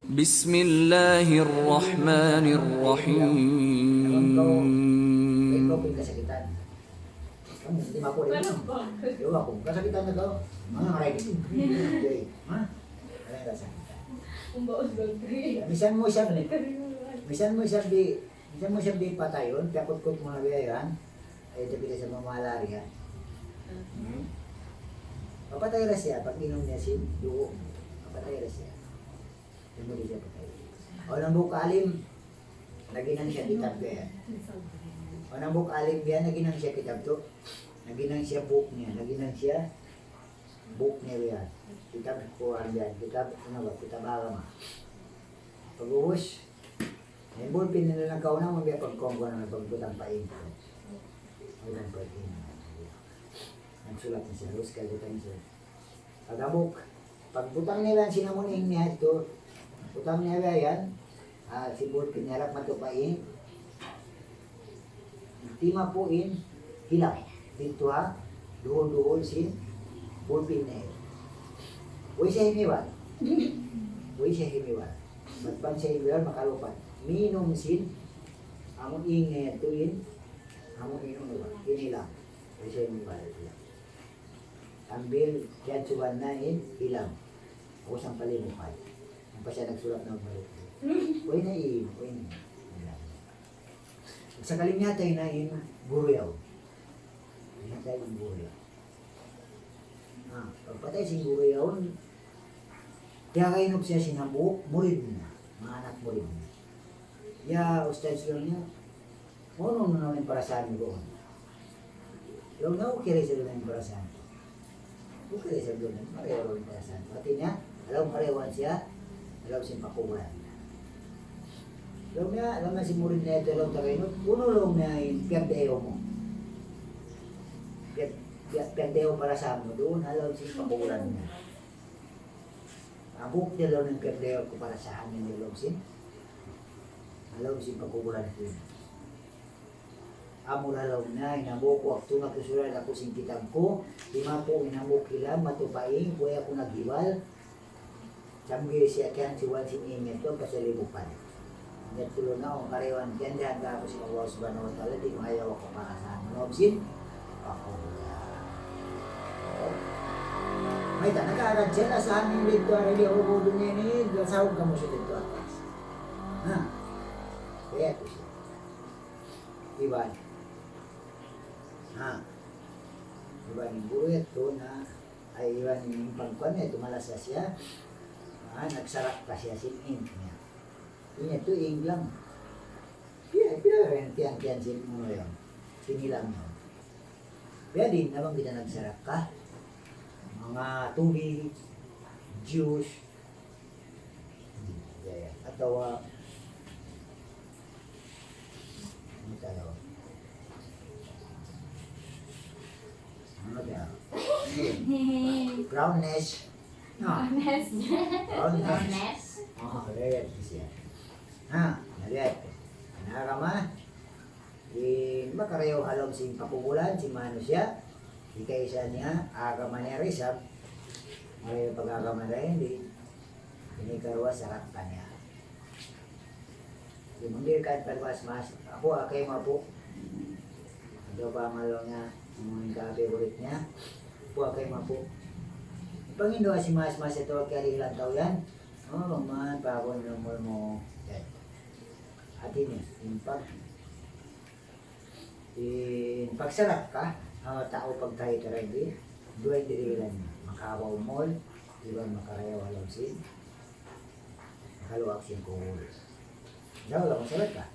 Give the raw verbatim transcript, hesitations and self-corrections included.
بسم الله الرحمن الرحيم. Ikaw, ikaw pin kasakitan. Kamu, di' maku rin. Di' maku. Kasakitan na kaw. Manga maray di'. Jay, ha? Ano yung kasakitan? Misan mu isab, misan mu isab di', misan mu isab di' patayun, piyakutkut mu na biya' yan. Ay, ito kita sa mamalari, ha? Hmm? Papatay ra siya, pag-inum niya sin dugo. Papatay ra siya. Di' mu di' siya patay. Awn hambuuk alim, naghinang siya kitab kaya. Awn hambuuk alim biya', naghinang siya kitab tu. Naghinang siya book niya, naghinang siya book niya biya'. Kitab Quran biya', kitab, ano ba, kitab agama. Pag'ubus, in ballpen nila nagkauna, amu biya' pagkuwan-kuwan na pagbutang pa ink. Pagbutang pa ink. Nagsulat na siya, ubus kay butang siya. Pag'abut, pagbutang nila sin amu in ink niya tu, butang niya biya' yan, ah, sin ballpen niya harap matu pa ink, timapu' in hilam. Didtu ha duhul-duhul sin ballpen niya. Way siya himiwal. Way siya himiwal. Bat bang siya himiwal, makalupad. Minum sin amu in ink niya tu in, amu in ink niya, in hilam. Way siya himiwal. Sambil kiyadsuban na in hilam. Aku sampay limupad. Ampa siya nagsulat na magbalik. Way na in, way na in. Sakali miyatay na in guru yaun. Miyatay in guru yaun. Ah, pagpatay sin guru yaun, tiyakainup siya sin hambuuk murid niya, manga anak murid niya. Ya, ustadz, laung niya, unu na in parasahan niyu duun? Laung niya, okay ra isab in parasahan ku. Okay ra isab duun, marayaw in parasahan ku. Hati niya, halaum karayawan siya, halaum sin pakubulan. Laung niya, laung niya sin murid niya yadtu, laung ta kaniya, unu, laung niya, in piyagdayaw mu? Piyag-, piyag-, piyagdayaw parasahan mu duun, halaum sin pakubulan niya. Hambuuk da laung in piyagdayaw ku parasahan niya, laung sin, halaum sin pakubulan ku. Amura, laung niya, in hambuuk waktu nagsusulat aku sin kitab ku, timapu' in hambuuk hilam matu pa ink, way aku naghiwal. Sambil siya kiyadsuban sin ink niya tu, ampa siya limupad. Yadtu laung niya, awn karayawan kiyandahan kaku' sin Allah Subhanahu wa Ta'ala, di' marayaw aku parasahan mu, laung sin pakubulan. Mayta', nakaagad siya, lasahan niyu didtu, ari di', ha dunya ini, lasahun kamu siya didtu ha taas. Ha? Kaya tu siya. Iban. Ha? Iban in guru yadtu na, ay, iban in pagkuwan niya, tumalasa siya. Ah, nagsarakka siya sin ink niya. Ini tu ink lang. Pila, pila ra in tiyan-tiyan sin unu yaun, sin hilam yaun. Biya' diin na bang kita nagsarakka, manga tubig, juice, hmm, ya, ya. Atawa, ah, unu tayo? Unu tayo? Brownies. No. Brownies. Brownies. Brownies. Oh, very good siya. Ha, very good. Na, kama? In makarayaw ha lawm sin pakubulan sin manusiya', hikaisa niya, agama niya da isab, marayaw pag-agama niya da isab, ini karuwa sarakka niya. Di' manggil kan pagmasmas, aku akay mapu. Ito pa malo niya, mungkin ka favorite niya, aku akay mapu. Pangindu' sin masmas yadtu, kaya di' lantaw yan. Oh, man, pabon yung mul mo. Yan. Hati niya, in pag- In pagsarakka, ah, tau pagtahi ta ra ini, duwa in dihilan niya. Makawa' umul, iban makarayaw ha lawm sin, makaluag sin kubul. Daw lang, magsarakka.